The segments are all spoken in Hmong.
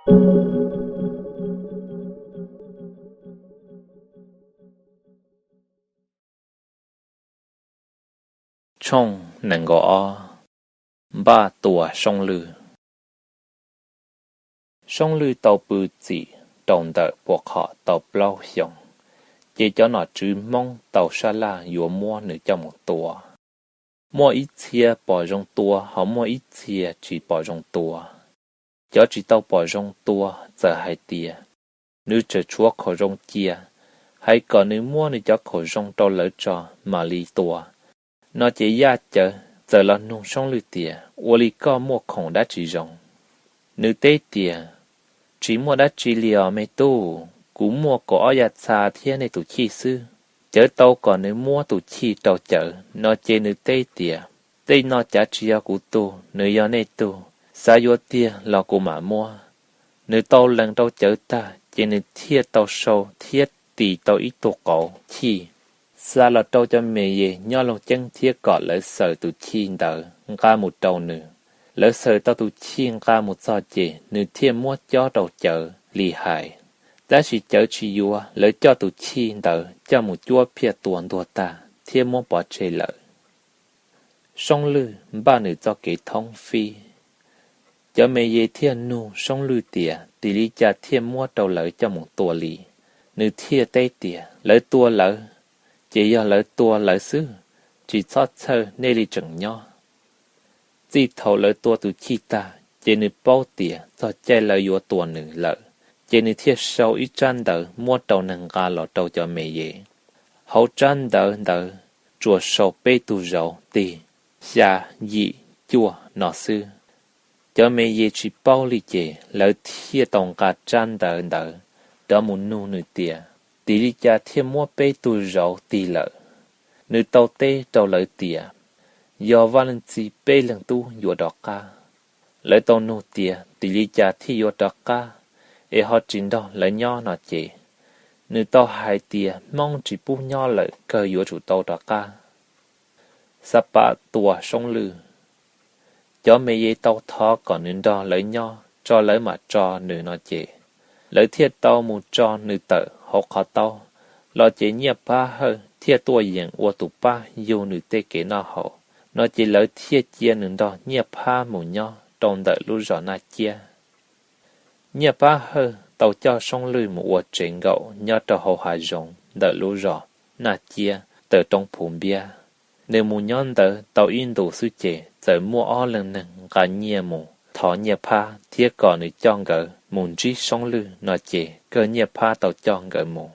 Tshooj nees nkaum ob. Npaj tua Soob Lwj. Soob Lwj tau pw txim rau ntawm puas qhom tau plaub xyoos, ces cov nom tswv Hmoob tau sab laj yuav muab nws coj mus tua. Muaj ib txhia pom zoo tua, ho muaj ib txhia tsis pom zoo tua. Cov tsis tau pom zoo tua txawm hais tias, nws tseem tshuav khaum zoo cia, hais kom nws muab nws cov khaum zoo rau lawv tso mam li tua, no ces yaj cawv txawm los nug Soob Lwj tias, ua li koj muaj khoom dab tsi zoo? Nws teb tias, tsis muaj dab tsi li os me tub, kuv muaj kaum ob yaj txha thiab nej tus chij xwb. Cawv tau kom nws muab tus chij rau cawv, no ces nws teb tias, tej no cav tsis yog kuv tug, nws yog nej tug, xav yuav tiag los kuv mam muab. Nws tau lees rau cawv tag ces nws thiaj tau sau thiab tis tau ib tug qauv chij xa los rau cov me ye nyob Looj Ceeb thiab kom lawv xaws tus chij ntawd nqa mus rau nws. Lawv xaws tau tus chij nqa mus txog ces nws thiaj muab cob rau cawv li hais. Tab sis cawv tsis yuav, lawv coj tus chij ntawd coj mus cuab phiaj tua ntuag tag thiab muab pov tseg lawm. Soob Lwj npaj nws txoj kev thoob fib. Cov me ye thiaj nug Soob Lwj tias, tim li cas thiaj muab rau lawv coj mus tua li? Nws thiaj teb tias, lawv tua lawv, ces yog lawv tua lawv xwb, tsis txhob txhawj nej li tseem nyob. Txij thaum lawv tua tus chij tag ces nws paub tias txog caij lawv yuav tua nws lawm, ces nws thiaj sau ib tsab ntawv muab rau neeg nqa los rau cov me ye. Hauv tsab ntawv ntawd tsuas sau peb tug zauv tig, xya, yim, cuaj no xwb. Cov me ye tsis paub li ces lawv thiaj tau nqa tsab ntawv ntawd rov mus nug nws tias, tim li cas thiaj muab peb tug zauv tig lawm? Nws tau teb rau lawv tias, yog Vaj Leej Txiv peb leeg tub yuav rov qab. Lawv tau nug tias, tim li cas thiaj yuav rov qab es ho tsis nrog lawv nyob no ces, nws tau hais tias Hmoob tsis pub nyob lawm, kawg yuav tsum tau rov qab. Xab Pab tua Soob Lwj. Cov me ye tau thov kom nws nrog lawv nyob tso lawv mam tso nws no ces, lawv thiaj tau mus tso nws tawm hauv qhov taub. Los ces Nyiaj Phab Hawj thiaj tuaj yeem ua tus pab yug nws tej kev noj haus, no ces lawv thiaj cia nws nrog Nyiaj Phab mus nyob rau ntawm lub zos Naj Ciab. Nyiaj Phab Hawj tau coj Soob Lwj mus ua tsev nkaum nyob rau hauv hav zoov ntawm lub zos Naj Ciab tawm roob Phuv Npiab. Nws mus nyob ntawd tau ib ntus xwb ces txawm muaj ob leeg neeg nqa nyiaj mus thov Nyiaj Phab thiab kom nws coj nkawd mus ntsib Soob Lwj no ces kawg Nyiaj Phab tau coj nkawd mus.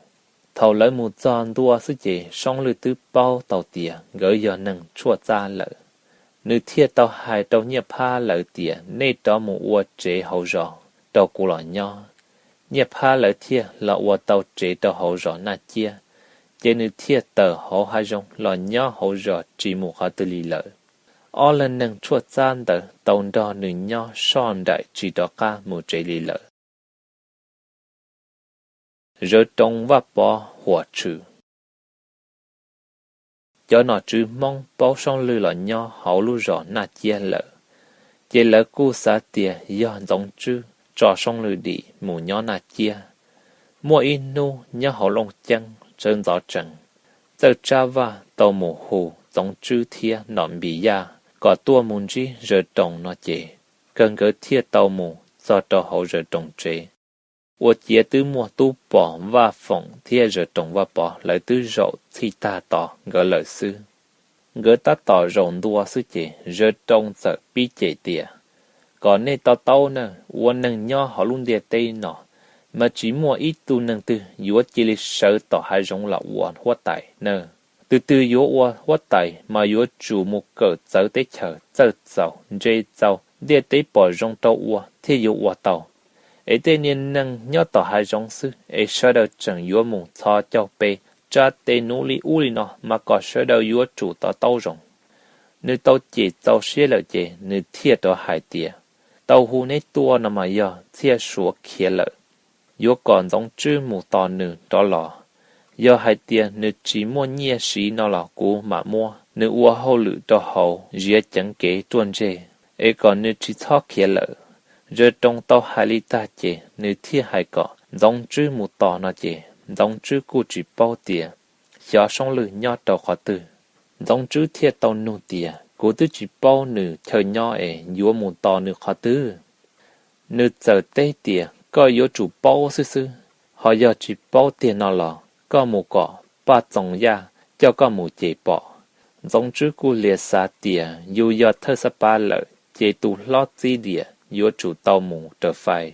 Thaum lawv mus txog ntua xwb ces Soob Lwj twb paub tau tias nkawd yog neeg tshuaj txab lawm. Nws thiaj tau hais rau Nyiaj Phab lawv tias, nej rov mus ua tsev hauv zos rau kuv los nyob. Nyiaj Phab lawv thiaj los ua tau tsev rau hauv zos Naj Ciab, ces nws thiaj tawm hauv hav zoov los nyob hauv zos tsis mus qhov twg li lawm. Ob leeg neeg tshuaj txab ntawd tau nrog nws nyob soj nraim tsis rov qab mus tsev li lawm. Zawv Roos Vaj Pov huam tshwm. Cov nom tswv Hmoob paub Soob Lwj los nyob hauv lub zos Naj Ciab lawm, ces lawv kuj xav tias yog Ntxoov Tswb tso Soob Lwj dim mus nyob Naj Ciab. Muaj ib hnub nyob hauv Looj Ceeb sawv ntxov tsees, Txawj Tsab Vaj tau mus hu Ntxoov Tswb thiab Nom Npis Yaj kom tuaj mus ntsib Zawv Roos no ces, kawg nkawd thiaj tau mus txog rau hauv Zawv Roos tsev. Ua ciav twb muaj Tub Pom Vaj Foom thiab Zawv Roos Vaj Pov lawv twb zaum txhij tag tos nkawd lawm xwb. Nkawd tab tom zaum ntua xwb ces Zawv Roos txawm pib cem tias, kom nej to taub nawb, ua neeg nyob hauv lub ntiaj teb no mas tsis muaj ib tug neeg twg yuav cia li sawv tom hav zoov los ua huab tais nawb. Tus twg yuav ua huab tais mas yuav tsum mus kawm txawv teb chaws txawj txaus ntse txaus ntiaj teb pom zoo rau ua thiaj yuav ua tau. Es tej niag neeg nyob tom hav zoov xwb es sawv daws tseem yuav mus txhos caug pe tsa tes nuv li ub li no mas kom sawv daws yuav tsum to taub zoo. Nws tau cem txaus siab lawm ces nws thiaj rov hais tias, tau hu neb tuaj no mas yog Txhiaj Suav khiav lawm, yuav kom Ntxoov Tswb mus tos nws rov los. Yog hais tias nws tsis muaj nyiaj siv no los kuv mam muab nws ua hauj lwm rau hauv ziav ceev kev ruaj ntseg, es kom nws tsis txhob khiav lawm. Zawg Roos tau hais li tag ces nws thiaj hais kom Ntxoov Tswb mus tos no ces Ntxoov Tswb kuj tsis paub tias xyov Soob Lwj nyob rau qhov twg. Ntxoov Tswb thiaj tau nug tias, Kuv twb tsis paub nws chaw nyob es yuav mus tos nws qhov twg? Nws txawm teb tias, Koj yuav tsum paub xwb xwb, ho yog tsis paub tiag no los koj mus kom Paj Txoos Yaj coj koj mus ces pom. Ntxoov Tswb kuj lias xav tias yus yog thawj xab pav lawm ces tus hlob txib diam yuav tsum tau mus raws fais.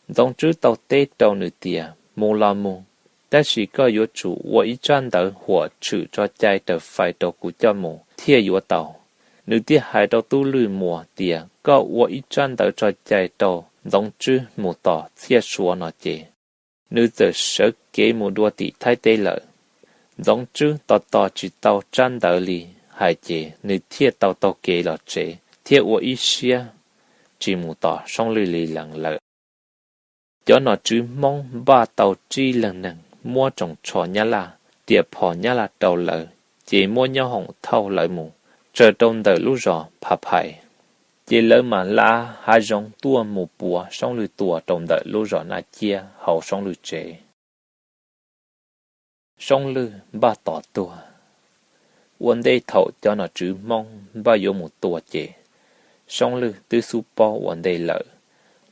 Ntxoov Tswb tau teb rau nws tias, Mus los mus, tab sis koj yuav tsum ua ib tsab ntawv huam tshwm tso cai raws fais rau kuv coj mus thiaj yuav tau. Nws thiaj hais rau Tub Lwj Muas tias, Koj ua ib tsab ntawv tso cai rau Ntxoov Tswb mus tos Txhiaj Suav no ces nws txawm sawv kev mus dua tim Thaib teb lawm. Ntxoov Tswb tos tos tsis tau tsab ntawv li hais ces nws thiaj tau taug kev los tsev thiab ua ib siab tsis mus tos Soob Lwj li lees lawm. Cov nom tswv Hmoob npaj tau tsib leeg neeg muab tsoos tsho Nyab Laj, riam phom Nyab Laj rau lawv, ces muab nyob hoom thauj lawv mus tsaws rau ntawm lub zos Pha Phais, ces lawv mam lav hav zoov tuaj mus puav Soob Lwj tua rau ntawm lub zos Naj Ciab hauv Soob Lwj tsev. Soob Lwj npaj tos tuag. Ua ntej thaum cov nom tswv Hmoob npaj yuav mus tua ces Soob Lwj twb xub paub ua ntej lawm,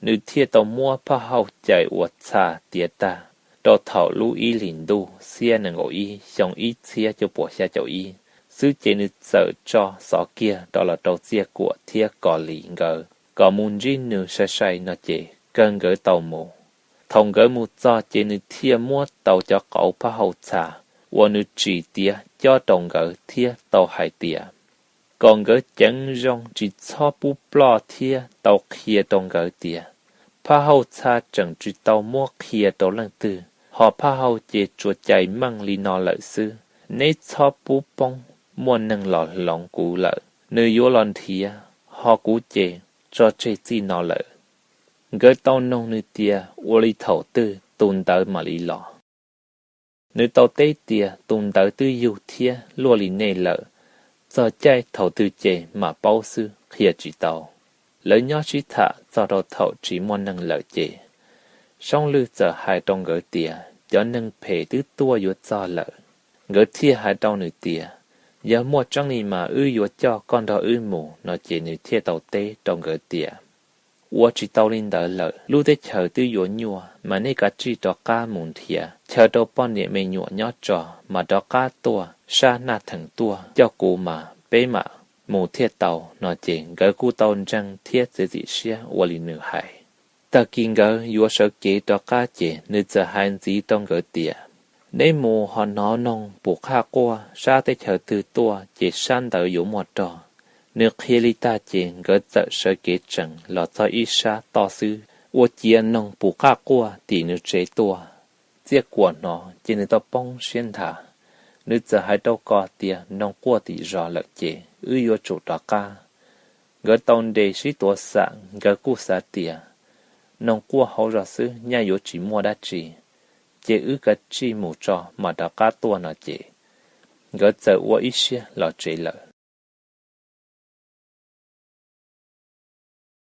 nws thiaj tau muab Phaj Hauj cais ua txha tiav tag rau thaum lub ib hlis ntuj xiab nees nkaum ib xyoo ib txhiab cuaj puas xya caum ib xwb ces nws txawm tso xov kiag rov los rau Txiaj Kuam thiab Kos Lis nkawd kom mus ntsib nws sai sai no ces kawg nkawd tau mus. Thaum nkawd mus txog ces nws thiaj muab tau cov qauv Phaj Hauj txha uas nws tsim tiav cob rau nkawd thiab tau hais tias kom nkawd ceev zoo tsis txhob pub ploj thiab tau qhia rau nkawd tias Phaj Hauj txha tseem tsis tau muab qhia rau leej twg, ho Phaj Hauj ces tsuas cais meej li no lawm xwb. Neb txhob pub poob muaj neeg los hloov kuv lawm, nws yuav los nrhiav, ho kuv ces tso tseg txij no lawm. Nkawd tau noog nws tias ua li thaum twg tus ntawd mam li los. Nws tau teb tias tus ntawd twb yug thiab luaj li nej lawm, txog caij thaum twg ces mam paub xwb, qhia tsis tau. Lawv nyob sib tham txog rau thaum tsis muaj neeg lawm ces Soob Lwj txawm hais rau nkawd tias cov neeg phem twb tuaj yuav txog lawm. Nkawd thiaj hais rau nws tias yog muaj tseeb li mas wb yuav coj koj nrog wb mus no ces nws thiaj tau teb rau nkawd tias ua tsis tau li ntawd lawm, lub teb chaws twb yuav nyuaj mas nej kav tsij rov qab mus nrhiav chaw rau poj niam me nyuam nyob tso mas rov qab tuaj sab Naj Theem tuaj coj kuv mas peb mam mus thiaj tau no ces nkawd kuj tau ntseeg thiab txiav txim siab ua li nws hais. Tag kis nkawd yuav sawv kev rov qab ces nws txawm hais ntxiv rau nkawd tias neb mus ho hnov noog pum qaj quaj sab teb chaws twg tuaj ces sab ntawd yuav muaj rog. Nws qhia li tag ces nkawd txawm sawv kev tsees los txog ib sab toj xwb ua ciav noog pum qaj quaj tim nws tsev tuaj. Txiaj Kuam hnov ces nws tau poob siab nthav. Nws txawm hais rau Kos tias noog quaj tim zos lawm ces wb yuav tsum rov qab. Nkawd tau nres sib tuav xam, nkawd kuj xav tias noog quaj hauv zos xwb nyaj yuav tsis muaj dab tsi, ces wb kav tsij mus tso mam rov qab tuaj no ces nkawd txawm ua ib siab los tsev lawm.